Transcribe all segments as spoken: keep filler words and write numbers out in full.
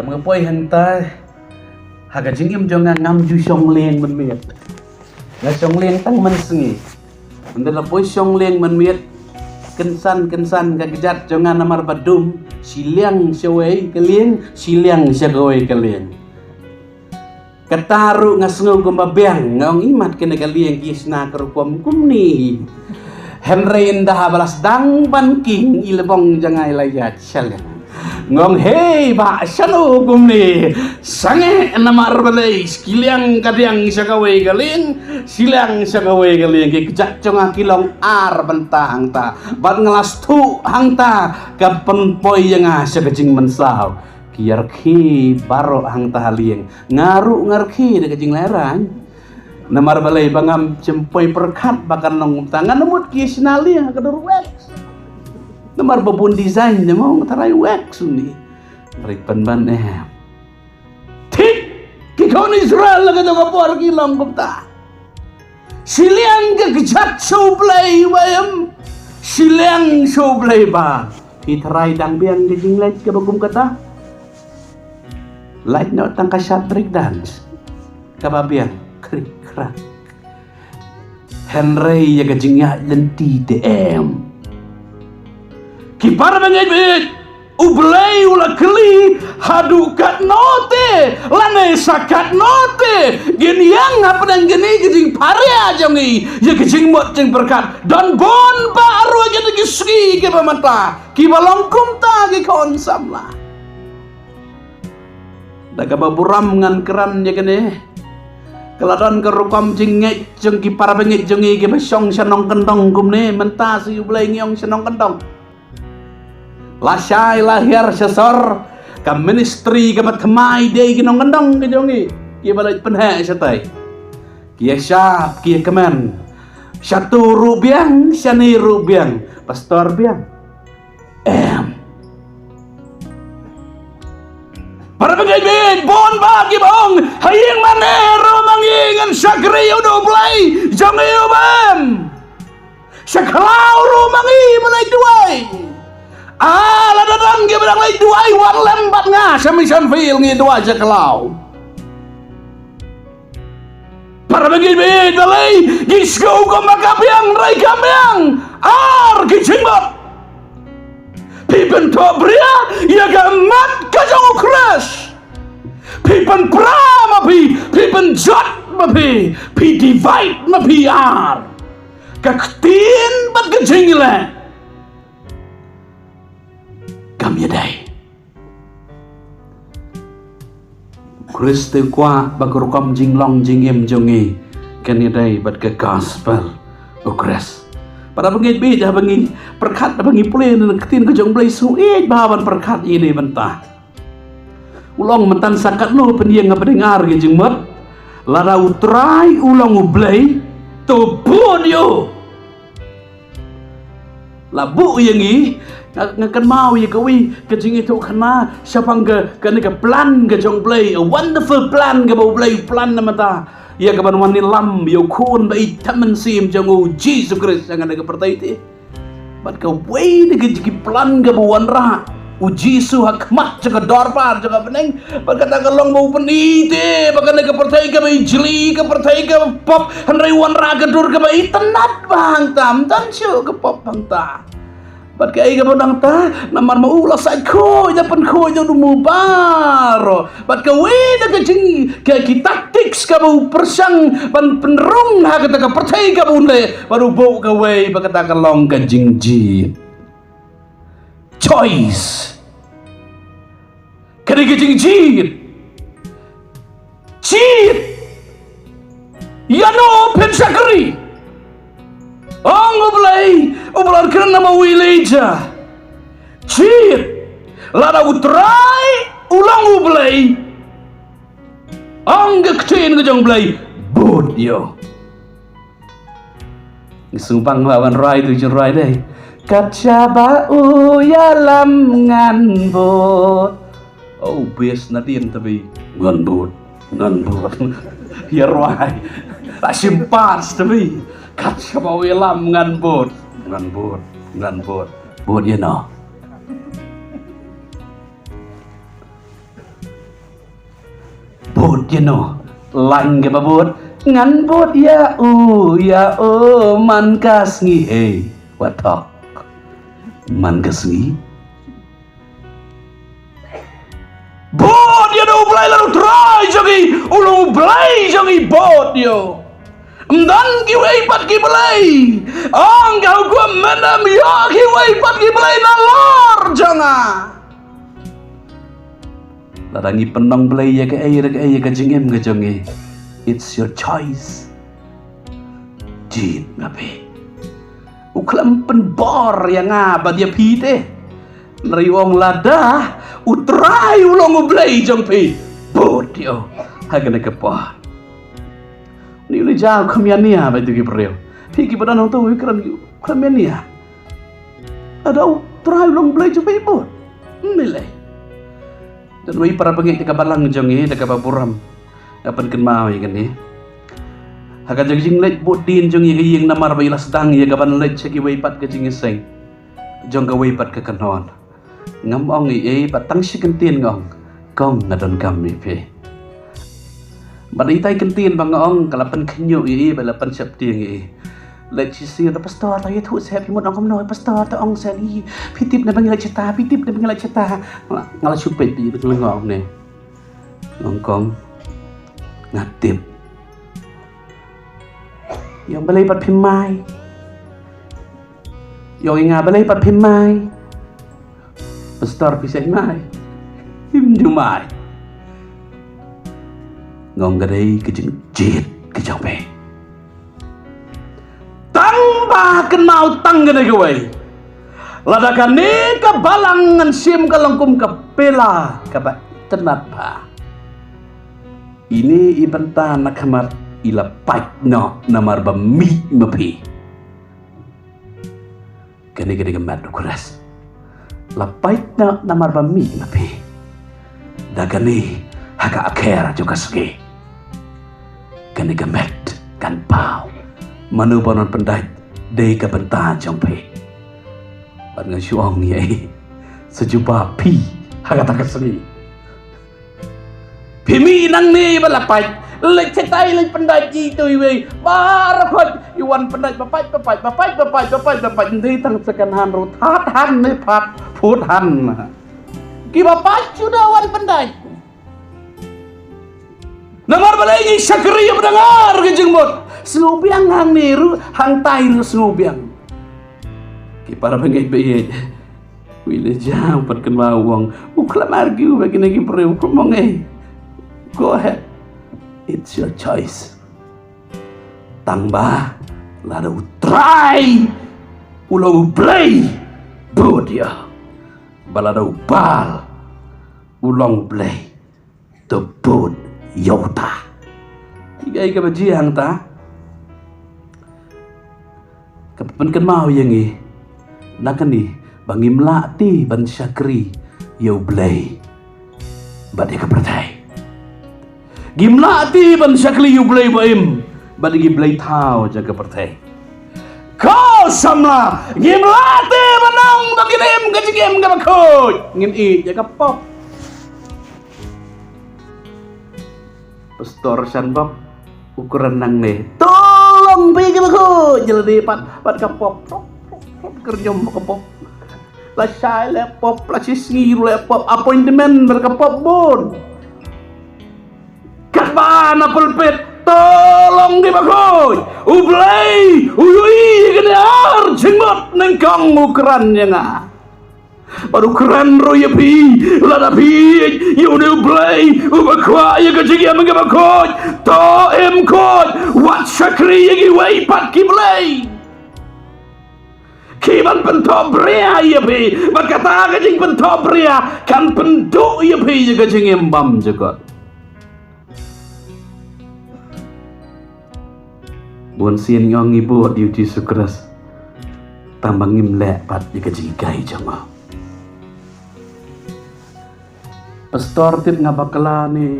Nga poi hangta, ha ka jingim jong nga ngam ju shong lieng mynmiet. Nga shong lieng tang mynsngi. Hynda la poi shong lieng mynmiet, kynsan kynsan ka kjat jong nga namar ba dum, shi liang shawei ka lieng, shi liang shakawei ka lieng. Kata ruh nga sngew kumba biang, nga ong, imat kane ka lieng ki shna ka rukom kumne. Hynrei ynda haba la sdang ban king, i lbong jong nga i la ïaid sha liang. Nga ong, hei bah, shano kumne? Sangeh namar balei, shi liang ka diang shakawei ka lieng, shi liang shakawei ka lieng, ki kjat jong nga ki long ar bynta hangta. Bad nga la sdang hangta, ka pynpoi ïa nga sha ka jingmynsaw. Ki ïarkhie baroh hangta ha lieng. Nga ruh nga rkhie da ka jinglehraiñ. Namar balei ba ngam shym poi pyrkhat ba kan long kumta, ngan mut ki shna lieng ha ka dur wax. Namar ba bun design ne mo, nga tharai wax une. Hynrei pynban em. Thik, ki khun Israel la ka jong ka por ki long kumta. Shi liang ka kjat sha U Blei ba em. Shi liang sha U Blei ba. Phi tharai dang biang ka jingleit kaba kum kata. Lait noh tang ka shad break dance. Kaba biang krik krak. Hynrei ïa ka jingïaid lynti te em. Ki para bangeit bangeit, U Blei u la kylli haduh katno te, lane sa katno te ngin ïeng hapdeng kane ka jingpharia jong ngi ïa ka jingmut jingpyrkhat. Don bun bah ruh kine ki sngi kiba mynta kiba long kumta ki khun samla. Da kaba burom ngan kren ïa kane. Ka la don ka rukom jingngeit jong ki para bangeit jong ngi kiba shong sha nongkyndong kumne, mynta shi U Blei ngi ong sha nongkyndong. Lashai lahiar sha sor, ka ministry kaba thymmai dei ki nongkyndong ki jong ngi kiba leit pynheh shatai. Ki ïa shap, ki ïa kmen. Shatu ruh biang, shane ruh biang. Pastor biang. Em. Para bangeit bangeit, bun bah kiba ong, ha ïing mane ruh ma ngi ngan shakri ïa U Blei jong ngi uba em. Sha khlaw ruh ma ngi ba leit duwai. Ah, lada don kiba dang leit duwai, wan lem bad nga sha mission field ngi duwai sha khlaw. Para bangeit bangeit, balei ngi sngew kumba ka biang, hynrei kam biang. Ar ki jingmut. Phi pynthok bria ïa ka mat ka jong U Khrist. Phi pynpra ma phi, phi pynjot ma phi, phi divide ma phi ar. Ka ktien bad ka jingleh kam ïadei. Khrist u kwah ba ka rukom jinglong jingim jong ngi kan ïadei bad ka gospel U Khrist. Para bangeit bangeit, haba ngi pyrkhat, haba ngi pule na ka ktien ka jong U Blei, sngewbha ban pyrkhat ïa kine bynta. U long mynta sa katno pynïeng hapdeng ar ki jingmut. Lada U Trai u long U Blei, to bud ïa u. La buh ïa ngi, nga, nga kynmaw ïa kawei ka jingïathuhkhana shaphang ka, kane ka plan ka jong U Blei, a wonderful plan kaba U Blei u plan na mynta. Ïa kaban wan ïalam ïa u khun ba ïeit tam mynsiem jong u Jisu Khrist ha kane ka pyrthei te. Bad kawei na ki, ki plan kaba wanrah u Jisu ha khmat jong ka dorbar jong ka bneng. Bad kata ka long ba u pyni te ba kane ka pyrthei kaba ïeit jong ngi, ka pyrthei kaba pop, hynrei wanrah ka dur kaba itynnad ba hangta, ym tang shuh ka pop hangta. Bad kaei kaba nangta, namar ma u la sait khuid, la pynkhuid ïa u dum u baroh. Bad kawei na ka jing, ka, ki tactics kaba u pyrshang ban pynrung ha kata ka pyrthei kaba un leh, bad u buh kawei ba kata ka long ka jingjied. Choice. Kane ka jingjied. Jied. Ïano phin shakri? Ong U Blei, U Blei kren na ma u Elijah. Jied. Lada U Trai u long U Blei, ong ka ktien ka jong U Blei, bud ïa u. Ngi sngewbang ba ban rwai tu jin rwai dei. Kat shaba u ïalam ngan bud. Oh, best nadien tabi. Ngan bud, ngan bud. Ïa rwai. La shim pas tabi. Kat shaba u ïalam ngan bud. Ngan bud, ngan bud. Bud ïa no? Ïano, lain kaba bud, ngan bud ïa u, ïa u man ka sngi. Hei, wat thok. Man ka sngi. Bud ïa u Blei lane u Trai jong ngi, u long u Blei jong ngi, bud ïa u. Ym don kiwei pat ki blei. Ong ka hukum, men ym ïoh kiwei pat ki blei nalor jong nga. Lada ngi pynlong blei ïa kaei re kaei ïa ka jingim ka jong ngi, it's your choice. Jied ma phi. U khlem pynbor ïa nga bad ïa phi te. Hynrei u ong lada u Trai u long u Blei jong phi, bud ïa u ha kane ka por. Ni u li jaw kham ïa nia ba itu ki briew. Phi ki ba don hangto u kren ki kham ïa nia. Lada u Trai u long Blei jong phi, bud. Ym lei. Don wei para bangeit da ka balang jong ngi da kaba burom. Nga pynkynmaw ïa kane. Ha ka jong jingleit bud dien jong ngi ka ïing namar ba i la sdang ïa ka ban leit sha kiwei pat ka jingïaseng jong kawei pat ka kynhun. Ngam ong ei ei, bad tang shi kyntien nga ong, kong nga donkam ïa phi. Bad itai kyntien ba nga ong ka la pynkhynñiuh ïa i, ba la pynsheptieng ïa i. Leit shisien, pastor, ta ïathuh seh, phi mut ong kumno, pastor, ta ong seh ïa i. Phi tip ne ba ngi leit shata, phi tip ne ba ngi leit shata. Nga la, nga la shu peit ïa i, nga la ong ne. Ong kong, nga tip. Ïa balei pat phim mai. Ïa nga balei pat phim mai. Pastor phi seng mai. Phim ju mai. Nga ong ka dei ka jingjied ka jong phi. Tang ba kynmaw tang kane kawei. Lada kane ka balang ngan shim ka long kum ka pela kaba itynnad bha. Ine i bynta na khmat i la pait noh namar ba mih ma phi. Kane ka dei ka met u Khrist. La pait noh namar ba mih ma phi. Da kane ha ka akher jong ka sngi. Kane ka met kan paw. Mano ba un pyndait dei ka bynta jong phi. Bad nga shu ong ïa i. Sa jubab phi ha kata ka sngi. Phi mih nangne ba la pait. Leit shatai leit pyndait ïa itu iwei. Baroh khoit i wan pyndait ba pait, ba pait, ba pait, ba pait, ba pait, ba pait. Ndei tang second hand ruh. Third hand ne pat, fourth hand. Kiba pait shu da wan pyndait. Namar balei ngi shakri ïa ba dang ar ka jingmut. Sngewbiang hangne ruh, hangtai ruh sngewbiang. Ki para bangeit ba ïeit. Wi le jam pat kynmaw u ong. U khlem argue ba kine ki briew, u khlem ong ei. Go ahead. It's your choice. Tang ba lada u Trai u long u Blei, bud ïa u. Ba lada u Baal u long u blei, to bud ïa uta. Ki ei kaba jia hangta. Ka pynkynmaw ïa ngi na kane ba ngim lah te ban shakri ïa u Blei bad ïa ka pyrthei. Ngim lah te ban shakri ïa u Blei ba im bad ïa ki blei thaw jong ka pyrthei. Ko samla, ngim lah te ban ong ba ngin im ka jingim kaba khuid. Ngin ïeit ïa ka pop. Pastor Shanbok u kren nangne. To long phi kaba khuid, jylliew pat, pat ka pop. Kyrjom ka pop. La shai leh pop, la shisngi ruh leh pop, appointment bad ka pop bun. Katba na pulpit, to long kiba khuid. U Blei u ïohi ïa kine ar jingmut, nyngkong u kren ïa nga. Bad u kren ruh ïa phi, lada phi ïeit ïa une u Blei uba kwah ïa ka jingim kaba khuid, to im khuid, wat shakri ïa kiwei pat ki blei. Ki ban pynthohbria ïa phi, bad kata ka jingpynthohbria kan pynduh ïa phi ïa ka jingim bymjukut. Bun sien ngi ong ngi bud ïa u Jisu Khrist, tang ba ngim leh pat ïa ka jinghikai jong u. Pastor, tip nga bakla ne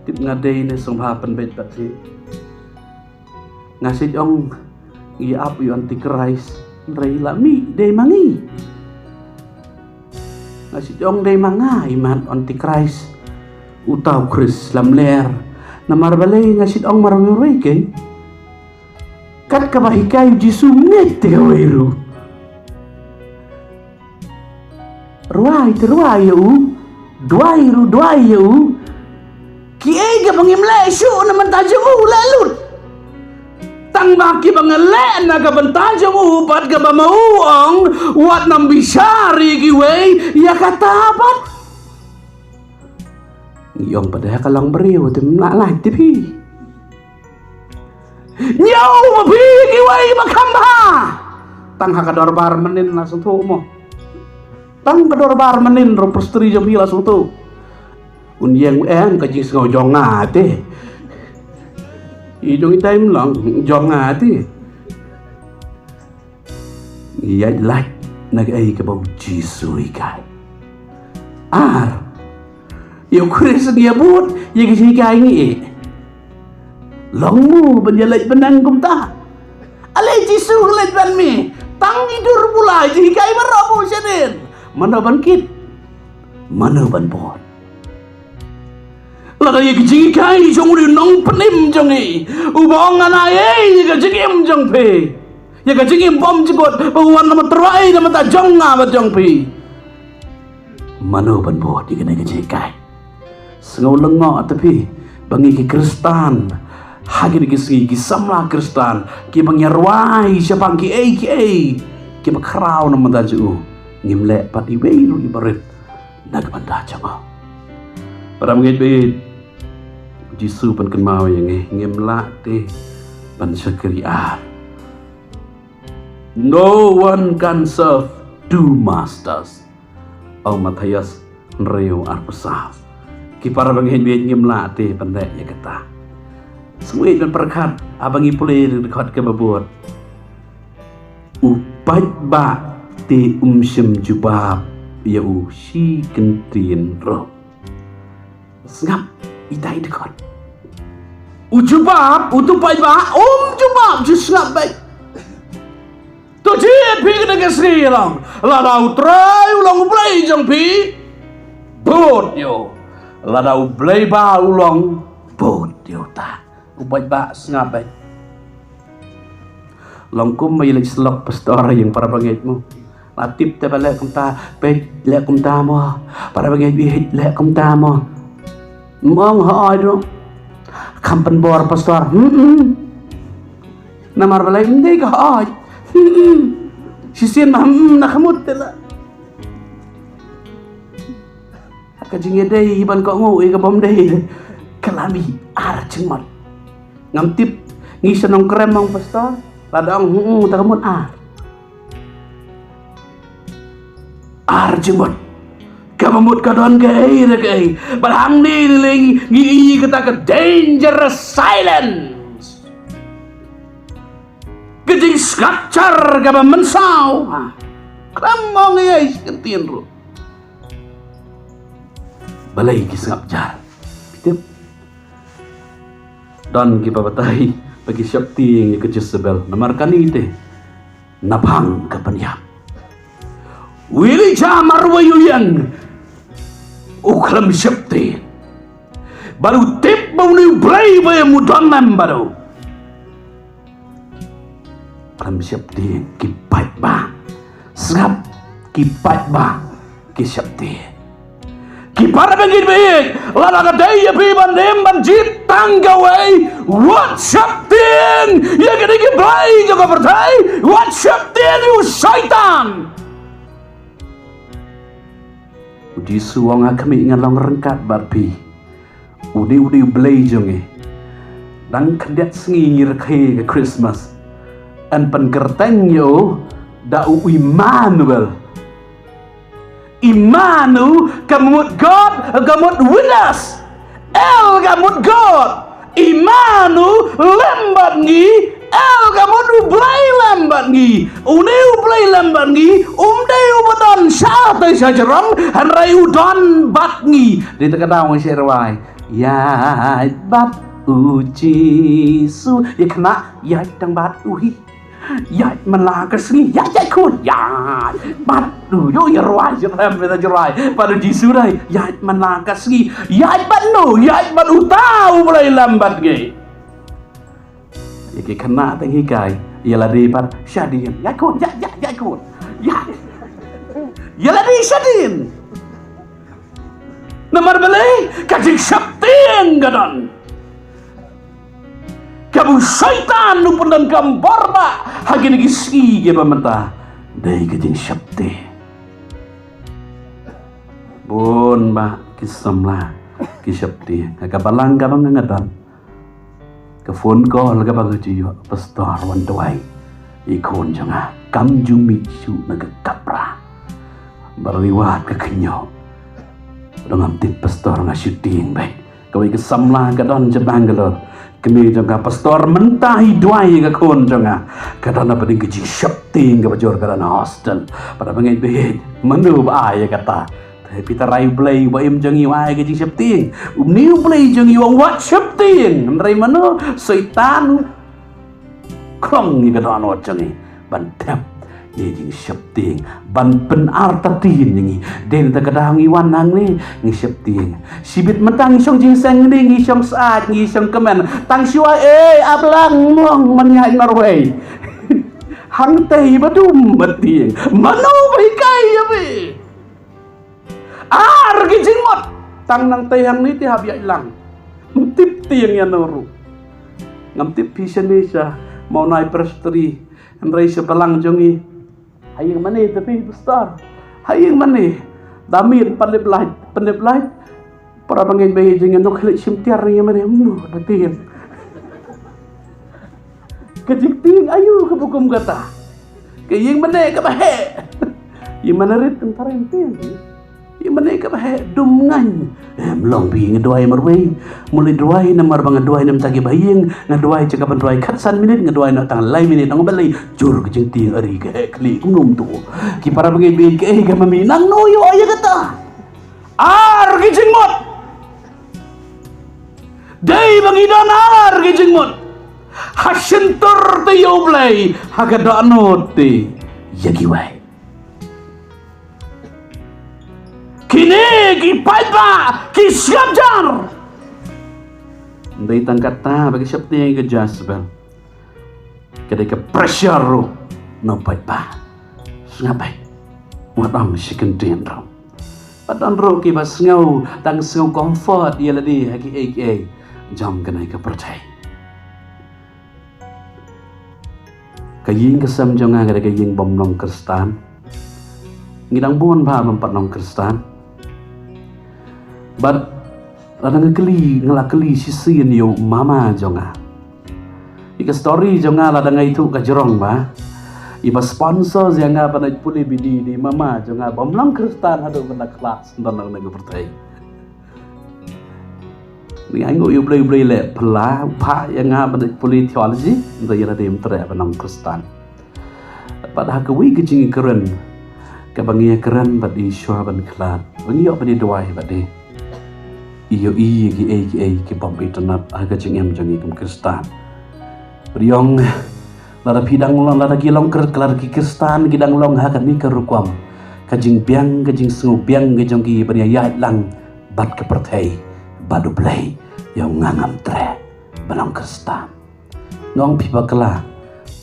tip nga dei ne, sngewbha pynbeit pat seh. Nga shu ong ngi ap ïa u Antichrist, hynrei la mih dei ma ngi. Nga shu ong dei ma nga i mat Antichrist. Uta u Khrist lamler. Namar balei nga shu ong marwei rwei keiñ? Kat kaba hikai u Jisu ngeit te kawei ruh. Rwai te rwai ïa u, duwai ruh duwai ïa u. Kiei kiba ngim leh shuh na bynta jong u, leh lut. Tang ba kiba nga leh na ka bynta jong u, bad kaba ma u ong, wat nang bishar ïa kiwei, ïa kata pat. Ngi ong pat ha ka long briew te ym lah lait te phi. Ñiew ma phi kiwei ba kham bha. Tang ha ka dorbar mynnin la sngewthuh mo. Tang ka dorbar mynnin ruh pastri jong phi la sngewthuh. Un ïeng em ka jingsngew jong nga te. I jong i time long jong nga te. Ïaid lait na kaei kaba u Jisu u hikai. Ar, ïa u Khrist ngi ïa bud, ïa ki jinghikai ngi ïeh. Long mo ban ïa leit bneng kumta? Ale Jisu ngi leit ban me. Tang i dur bula jinghikai baroh mo shadien. Mano ban kit? Mano ban bud? Lada ïa ka jinghikai jong u nongpynim jong ngi uba ong nga ai ïa ka jingim jong phi, ïa ka jingim bymjukut ba wan na ma tyrwa na ma ta jong nga bad jong phi. Mano ban bud ïa kane ka jinghikai? Sngew lyngngoh te phi ba ngi ki Khristan ha kine ki sngi, ki samla Khristan kiba ngi rwai shaphang kiei kiei kiba khraw na ma ta jong u, ngim leh pat iwei ruh iba rit na ka bynta jong u. Para bangeit baieit, Jisu pynkynmaw ïa ngi, ngim lah te ban shakri ar. No one can serve two masters. Ong Mathaios hynriew arphew saw. Ki para bangeit baieit, ngim lah te ban leh ïa kata. Sngewbha ban pyrkhat haba ngi pule ïa ka dkhot kaba bud. U paidbah te um shym jubab ïa u shi kyntien ruh. Sngap ita i dkhot. U jubab, utu paidbah um jubab, ju sngap beit. To jied phi kane ka sngi, long lada U Trai u long U Blei jong phi, bud ïa u. Lada u Blei ba u long, bud ïa uta. U paidbah sngap beit. Long kum ba ïa leit syllok pastor ïa para bangeit mo. La tip te ba leh kumta, peit leh kumta mo. Para bangeit baieit leh kumta mo. Mong ha oi ruh. Kham pynbor pastor. Hmm. Namar balei? Ym dei ka oi. Hmm. Shisien ba hmm na khmut te la. Ka jingïadei ban kohnguh ïa ka bym dei. Ka la mih ar jingmut. Ngam tip ngi sha Nongkrem, ong pastor, lada ong hmm ta ka mut ar. Ar jingmut. Kaba mut ka don kaei re kaei. Bad hangne lei lei ngi ïohi kata ka dangerous silence. Ka jingsngap jar kaba mynsaw. Ha. Khlem ong ei ei shi kyntien ruh. Balei ki sngap jar? Phi tip? Don kiba batai ba ki sheptieng ïa ka Jesebel. Namar kane te, naphang ka pynïap, u Elijah marwei u ïeng, u khlem sheptieng. Bad u tip ba une U Blei ba ïa u don lem bad u. Khlem sheptieng ki paidbah. Sngap, ki paidbah ki sheptieng. Ki para bangeit baieit, lada ka dei ïa phi ban im ban jied tang kawei, wat sheptieng ïa kine ki blei jong ka pyrthei, wat sheptieng ïa u Soitan. U Jisu u ong, ha khmih ngan long ryngkat bad phi. U dei, u dei U Blei jong ngi. Dang khyndiat sngi ngi rakhe ka Christmas. Yn pynkyrteng ïa u da u Immanuel. Immanuel ka mut God ka mut with us. El ka mut God. Immanuel lem bad ngi. El ka mut U Blei lem bad ngi. Une U Blei lem bad ngi um dei uba don sha tei sha jrong, hynrei u don bad ngi. Dei te ka daw ngi shu rwai, ïaid bad U Jisu. Ïa kane, ïaid tang bad u hi. Ïaid man la ka sngi, ïaid, ïaid khun, ïaid. Bad u, ïoh ïa rwai, ïa rem, ïa rwai. Bad u Jisu dei, ïaid man la ka sngi, ïaid bad no, ïaid bad uta u Blei lem bad ngi. Ïa ki khynnah tang hikai, ïa lade pat shadien. Ïaid khun, ïaid, ïaid, ïaid khun. Ïaid. Ïa lade shadien. Namar balei, ka jingsheptieng ka don. Kaba u Soitan u pyndonkam bor ba ha kine ki sngi kiba mynta dei ka jingsheptieng. Bun ba ki samla ki sheptieng. Ha ka balang kaba nga nga don, ka phone call kaba nga ju ïoh, pastor wan duwai ïa i khun jong nga. Kam ju mih shuh na ka kapra. Ba riwat ka khynñiuh. Dang ngam tip pastor nga sheptieng bha. Kawei ka samla ka don sha Bangalore. Kmie jong ka, pastor mynta hi duwai ïa ka khun jong nga. Ka don hapdeng ka jingsheptieng kaba jur, ka don ha hostel. Bad haba nga ïeit bha, mano ba ai ïa kata? Te phi tharai u Blei ba im jong ngi u ai ka jingsheptieng? Une u Blei jong ngi u ong wat sheptieng. Hynrei mano? Soitan. Khlong ïa ka dohnud jong ngi ban thep ïa ka jingsheptieng, ban pynartatien ïa ngi. Dei na kata ka daw ngi wan hangne ngi sheptieng. Shibit mynta ngi shong jingïaseng, ngi shong syaid, ngi shong kmen. Tang shuwa, eh, a Blang, mong, men ïaid marwei. Hangtei ba dum ba tieng. Mano ba hikai ïa phi? Ar ki jingmut. Tang nangtei hangne te hap ïaid lang. Ngam tip tieng ïano ruh. Ngam tip phi shane sha Mawnai Presbytery. Hynrei sha balang jong ngi. Ha ïing mane te phi, pastor? Ha ïing mane? Da miet, pynlip light, pynlip light. Para bangeit ba ïeit jong ngi, ïano khlieh shim tiar ïa mane, mano ba tieng? Ka jingtieng aïu kaba kum kata? Ka ïing mane kaba heh? Ïing mane rit, tang tharai tieng. Ïing mane kaba heh, dum ngaiñ. Em, long phi, nga duwai marwei. Mut lei duwai namar ba nga duwai na bynta ki bahaïing, nga duwai, sha ka ban duwai khatsan minit, nga duwai noh tang lai minit, nang balei? Jur ka jingtieng, ari ka heh khlieh kumno to. Ki para bangeit ba ïeit, kaei kaba mih, nangno ïoh ïa kata? Ar ki jingmut. Dei ba ngi don ar ki jingmut. Ha shyntur te ïa U Blei, ha ka dohnud te ïa kiwei. Kine ki paidbah ki sngap jar. Ym dei tang kata ba ki sheptieng ïa ka Jezebel. Ka dei ka pressure ruh na u paidbah. Sngap beit. Wat ong shi kyntien ruh. Bad don ruh kiba sngew, dang sngew comfort ïa lade ha kiei kiei jong kane ka pyrthei. Ka ïing ka sem jong nga ka dei ka ïing bym long Khristan. Ngi dang bun bha bym pat long Khristan. Bad lada nga kylli, nga la kylli shisien ïa u mama jong nga. Ïa ka story jong nga lada nga ithuh ka jrong bha. Iba sponsor ïa nga ban leit pule bidi dei mama jong nga bym long Khristan haduh ban da khlad shen don na ka pyrthei. Nga ainguh ïa U Blei, U Blei leh phylla, u phah ïa nga ban leit pule theology, hynrei ïa lade ym treh ban long Khristan. Bad ha kawei ka jingïakren kaba ngi ïakren bad i shuwa ban khlad, ba ngi ïoh ban ïaduwai bad i, i ïohi ïa kiei kiei ki bym itynnad ha ka jingim jong ngi kum Khristan. Bad i ong, lada phi dang long, lada ki long Khri-, lada ki Khristan ki dang long ha kane ka rukom, ka jingbiang, ka jingsngewbiang ka jong ki ban ïaid lang bad ka pyrthei, bad U Blei. Ïa nga ngam treh ban long Khristan. Nga ong phi bakla,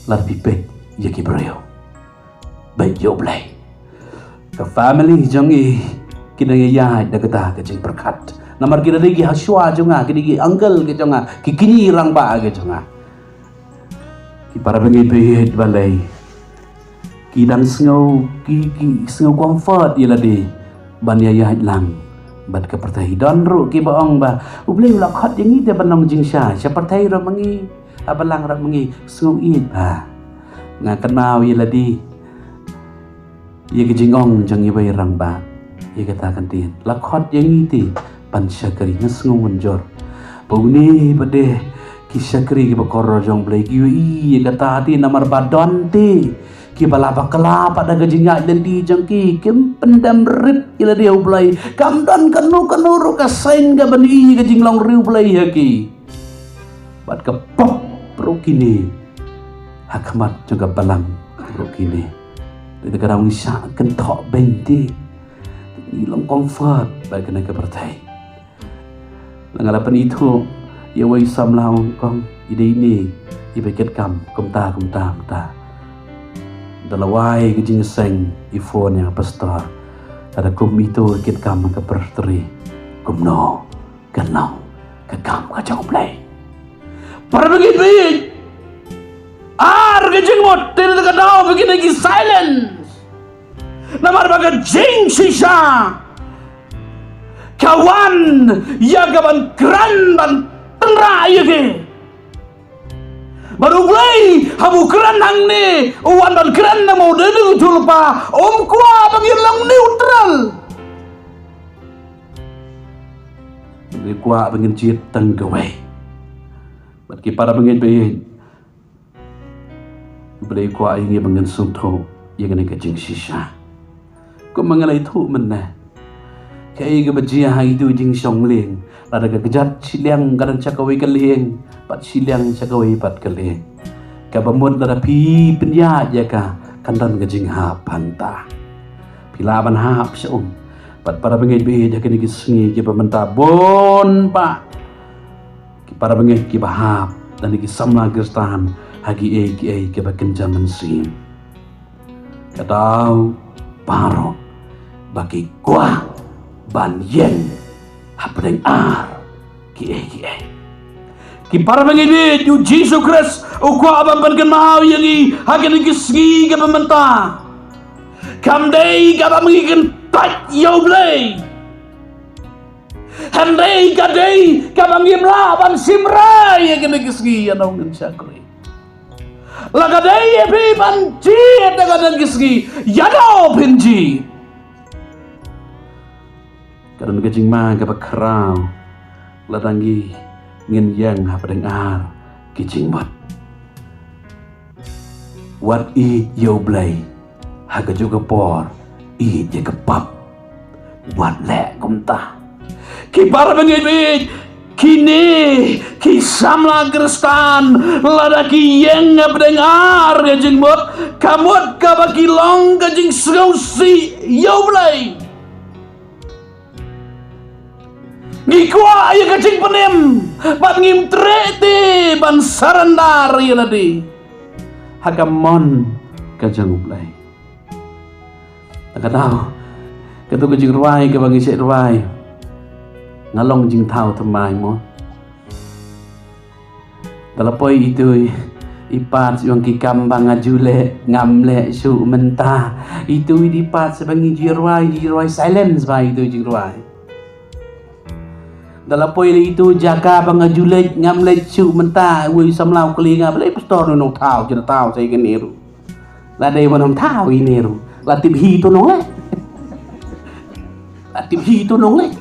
lada phi peit ïa ki briew, beit ïa U Blei. Ka family jong ngi ki dang ïaid da kata ka jingpyrkhat. Namar ki dei ki hashwa jong nga, ki dei ki uncle ki jong nga, ki kñi rangbah ki jong nga. Ki para bangeit ba ïeit balei ki dang sngew, ki, ki sngew comfort ïa lade ban ïaid lang bad ka pyrthei. Don ruh kiba ong ba U Blei u la khot ïa ngi te ban long jingshai sha pyrthei ruh ma ngi, ha balang ruh ma ngi. Sngew ïeit bha. Nga kynmaw ïa lade, ïa ka jingong jong iwei i rangbah ïa kata ka ktien, la khot ïa ngi te ban shakri. Nga sngew mynjur ba une ba dei ki shakri kiba kordor jong U Blei ki ïohi ïa kata te, namar ba don te kiba la bakla pat da ka jingïaid lynti jong ki, kim pyndem rit ïa lade ha U Blei. Kam don kano kano ruh ka seng kaban ïohi ïa ka jinglong ri U Blei ha ki. Bad ka pop ruh kine ha khmat jong ka balang ruh kine. Te ka dang ngi shah kynthoh beiñ te ngi long comfort bad kane ka pyrthei. La nga la pynithuh ïa wei samla, ong kong, i dei ine iba kit kam kumta kumta kumta. Da la wai ka jingseng i phone ïa nga, pastor, ka da kum ito kit kam ka pyrthei. Kumno kan long ka kam ka jong U Blei? Para bangeit, ar ka jingmut, te ka daw ba kine ki silence. Namar ba ka jingshisha ka wan ïa ka ban kren ban tynrah ïa ki. Bad U Blei haba u kren hangne, u wan ban kren namar u dei u Trai Lypa, um kwah ba ngin long neutral. U kwah ba ngin jied tang kawei. Bad ki para bangeit, bangeit, U Blei u kwah ïa ngi ba ngin sngewthuh ïa kane ka jingshisha. Kumba nga la ïathuh mynne, kaei kaba jia ha itu i jingshong lieng, lada ka kjat shiliang ka don sha kawei ka lieng, bad shiliang sha kawei pat ka lieng, kaba mut lada phi pynïaid ïa ka, kan don ka jinghap hangta. Phi lah ban hap sha um. Bad para bangeit, bangeit, ha kine ki sngi kiba mynta, bun bah ki para bangeit kiba hap lane ki samla Khristan ha kiei kiei kiba kynja mynsiem. Ka daw baroh ba ki kwah ban ïeng hapdeng ar kiei kiei. Ki para bangeit, u Jisu Khrist u kwah ban pynkynmaw ïa ngi ha kine ki sngi kiba mynta. Kam dei kaba ngi kyntait ïa U Blei. Hynrei ka dei kaba ngim lah ban shim rai ïa kine ki sngi, ïa nong ngin shakri. La ka dei ïa phi ban jied ha kine ki sngi, ïa nong phin jied. Ka don ka jingma kaba khraw lada ngi ngin ïeng hapdeng ar ki jingmut. Wat ïeit ïa U Blei ha kajuh ka por, ïeit ïa ka pap. Wat leh kumta. Ki para bangeit, bangeit, kine ki samla Khristan, lada ki ïeng hapdeng ar ka jingmut, ka mut kaba ki long ka jingsngewsih ïa U Blei. Ngi kwah ïa ka jingpynim bad ngim treh te ban surrender ïa lade ha ka mon ka jong U Blei. Ka daw kato ka jingrwai kaba ngi shait rwai, nga long jingthaw thymmai mo. Da la poi itu i pat shu ong ki kam ba nga ju leh ngam leh shuh mynta. Itu i di pat sha ba ngi ju rwai, ju rwai silence ba itu jingrwai. Da la poi la itu jaka ba nga ju leh ngam leh shuh mynta. Wei samla u kylli nga, balei pastor, nong thaw, ju thaw sa ïa kane ruh. La dei ba nong thaw ine ruh, la tip hi to nong leh. La tip hi to nong leh.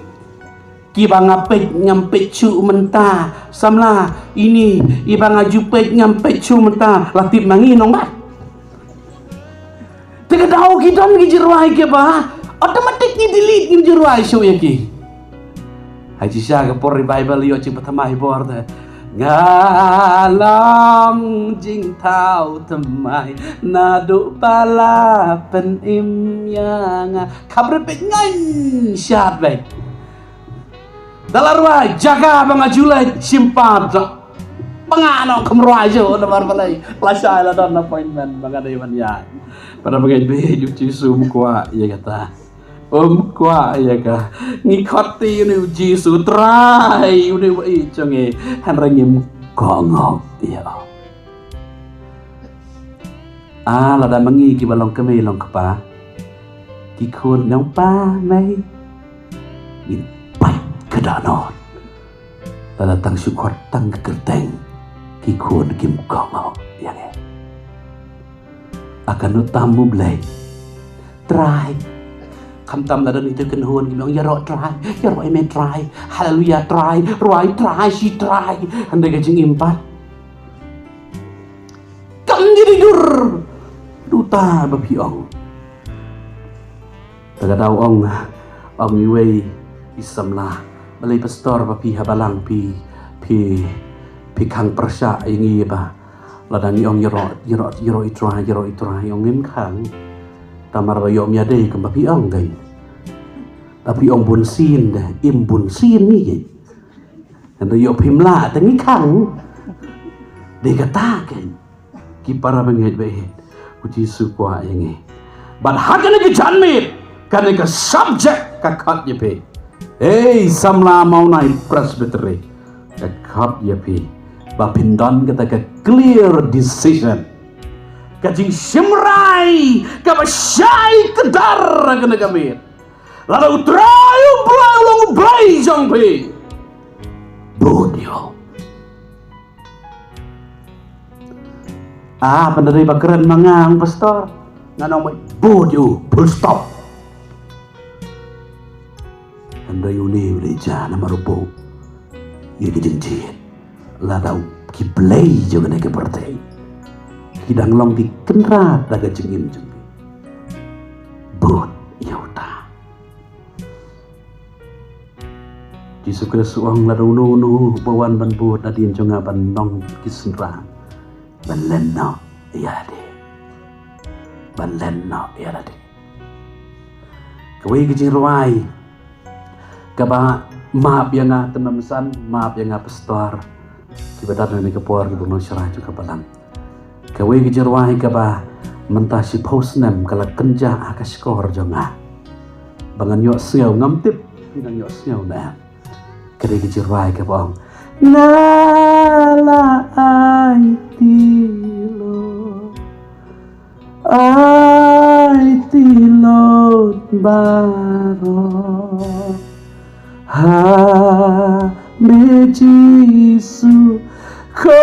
Kiba nga peit ngam peit shuh mynta, samla, ine, iba nga ju peit ngam peit shuh mynta, la tip ma ngi nong ba. Te ka daw ki don ki jingrwai kiba automatic ngi delete, ngi jingrwai shuh ïa ki. Ha shisha ka por revival ïoh jingpynthymmai bor te. Nga long jingthaw thymmai naduh ba la pynim ïa nga. Kham repeit ngan shad beit. Da la rwai jaka ba nga ju leh shim pat. Ba nga nong kham rwai shuh namar balei? La shai la don appointment ba nga dei ban ïaid. Para bangeit, bangeit, u Jisu um kwah ïa kata. Um kwah ïa ka. Ngi khot te ïa une u Jisu, Trai, une u ba ïeit jong ngi. Hynrei ngim kohnguh ïa u. Ah, lada ma ngi kiba long kmie long kpa, ki khun nong pa mei, ngin pait ka dohnud. Lada tang shu khot tang ka kyrteng, ki khun kim kohnguh ïa ngi. A kano tam U Blei? Trai. Khamtam lada ngi tu kynhun kim ong ïaroh Trai, ïaroh ïa me Trai. Haleluia Trai, rwai Trai, shi Trai. Hynrei ka jingim pat kam dei dur. Duta ba phi ong. Te ka daw ong, ong iwei i samla, balei pastor ba phi ha balang phi, phi, phi khang pyrshah ïa ngi ba Lada ngi ong ïaroh, ïaroh, ïaroh i Trai, ïaroh i Trai, ong ngim khang. Namar ba ïoh ïa dei kumba phi ong kein. Lada phi ong bun sien de, im bun sien ngi kein. Hynrei ïoh phim lah te ngi khang. Dei kata kein. Ki para bangeit baieit, u Jisu kwah ïa ngi. Bad ha kane ka janmiet, kane ka subject ka khot ïa phi. Ei, samla Mawnai Presbytery, ka khot ïa phi ba phin don kata ka clear decision, ka jingshim rai kaba shai kdar ha kane ka miet. Lada u Trai u Blei u long u Blei jong phi, bud ïa u. Ah, pynban dei ba kren ma nga, ong pastor. Ngan ong bud ïa u, full stop. Hynrei une u leh jia namar u buh ïa ki jingjied. Lada u ki blei jong kane ka pyrthei ki dang long ki kynrad da ka jingim jong ki, bud ïa uta. Jisu Khrist u ong lada uno uno ba wan ban bud nadien jong nga ban long ki synran, ban len noh ïa lade. Ban len noh ïa lade. Kawei ka jingrwai kaba map ïa nga Khynnah San, map ïa nga pastor, kiba don ha kane ka por kiba nongshakri jong ka balang. Kawei ka jingrwai kaba mynta shiphew snem ka la kynjah ha ka shkor jong nga. Ba ngan ïohsngew, ngam tip phi nang ïohsngew ne em. Ka dei ka jingrwai kaba ong, nga la aiti Lord, aiti Lord baroh ha me Jisu, ko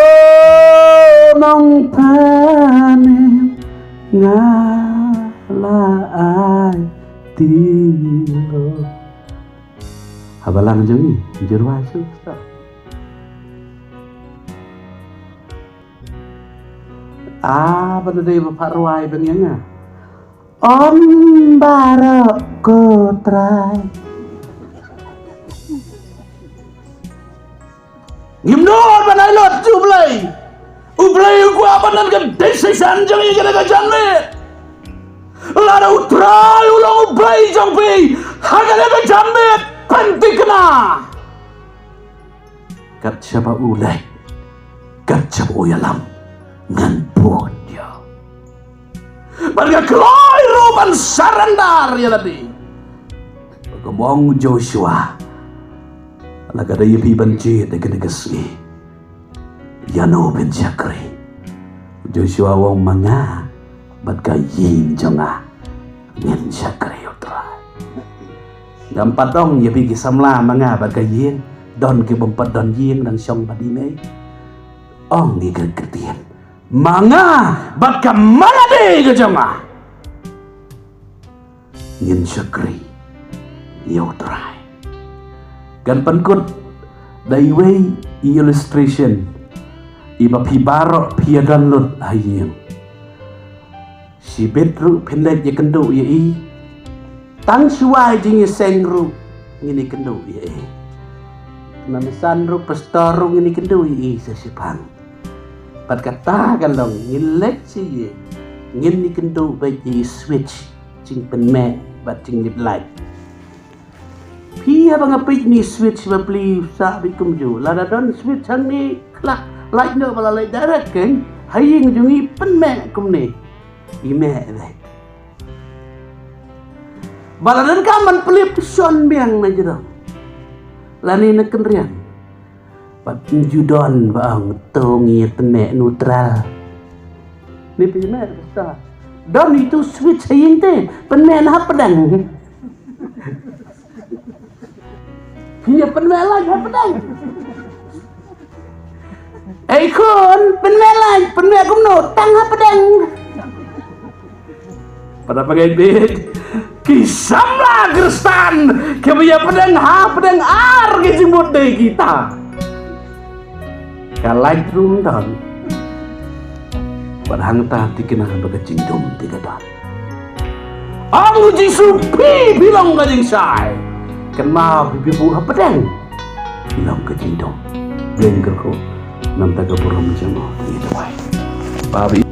Nongpynim, nga la aiti Lord. Ha balang jong ngi, jingrwai shuh shuh. Ah, ba dei ba pha rwai bang ïa nga. Ym baroh ko Trai. Ngim don ban ai lut sha U Blei. U Blei u kwah ban don ka decision jong ngi ha kane ka janmiet. Lada U Trai u long U Blei jong phi ha kane ka janmiet, pynthikna. Kat shaba u leh, kat shaba u ïalam, ngan bud ïa u. Bad nga kloi ruh ban surrender ïa lade. Kumba ong u Joshua, la ka dei ïa phi ban jied ha kane ka sngi, ïano phin shakri? U Joshua u ong, ma nga bad ka ïing jong nga ngin shakri U Trai. Ngam pat ong ïa phi ki samla, ma nga bad ka ïing, don ki bym pat don ïing, dang shong bad i mei. Ong ïa ka ktien, ma nga bad ka mala dei ka jong nga ngin shakri ïa U Trai. Kan pynkut da iwei i illustration iba phi baroh phi ïa don lut ha ïing. Shibit ruh phin leit ïakynduh ïa i. Tang shuwa jingïaseng ruh ngin ïakynduh ïa i. Khynnah San ruh, pastor ruh ngin ïakynduh ïa i sa shiphang. Bad kata ka long ngin leit sha ïing, ngin ïakynduh beit ïa i switch jingpynmeh bad jinglip light. Phi, haba nga peit ïa i switch ba plie sah beit kumjuh, lada don switch hangne khlak light noh ba la leit direct, kan ha ïing jong ngi pynmeh kumne. I meh beit. Ba la donkam ban plie, shon biang na jrong lane na kynriang. Bad ym ju don ba ong to ngi pynmeh neutral. Ni phi meh, pastor. Don itu switch ha ïing te, pynmeh na hapdeng. Phi ïa pynmeh light hapdeng. Ei khun, pynmeh light, pynmeh kumno, tang hapdeng. Para bangeit baieit, ki samla Khristan kiba ïa pdeng hapdeng ar ki jingmut dei kita. Ka light ruh ym don. Bad hangta thikna ba ka jingdum te ka don. Ong u Jisu, phi, phi long ka jingshai. Kynmaw, phi, phi buh hapdeng, phi long ka jingdum. Blei kyrkhu na ka bynta ka burom jong u. Ngi duwai. Ba ba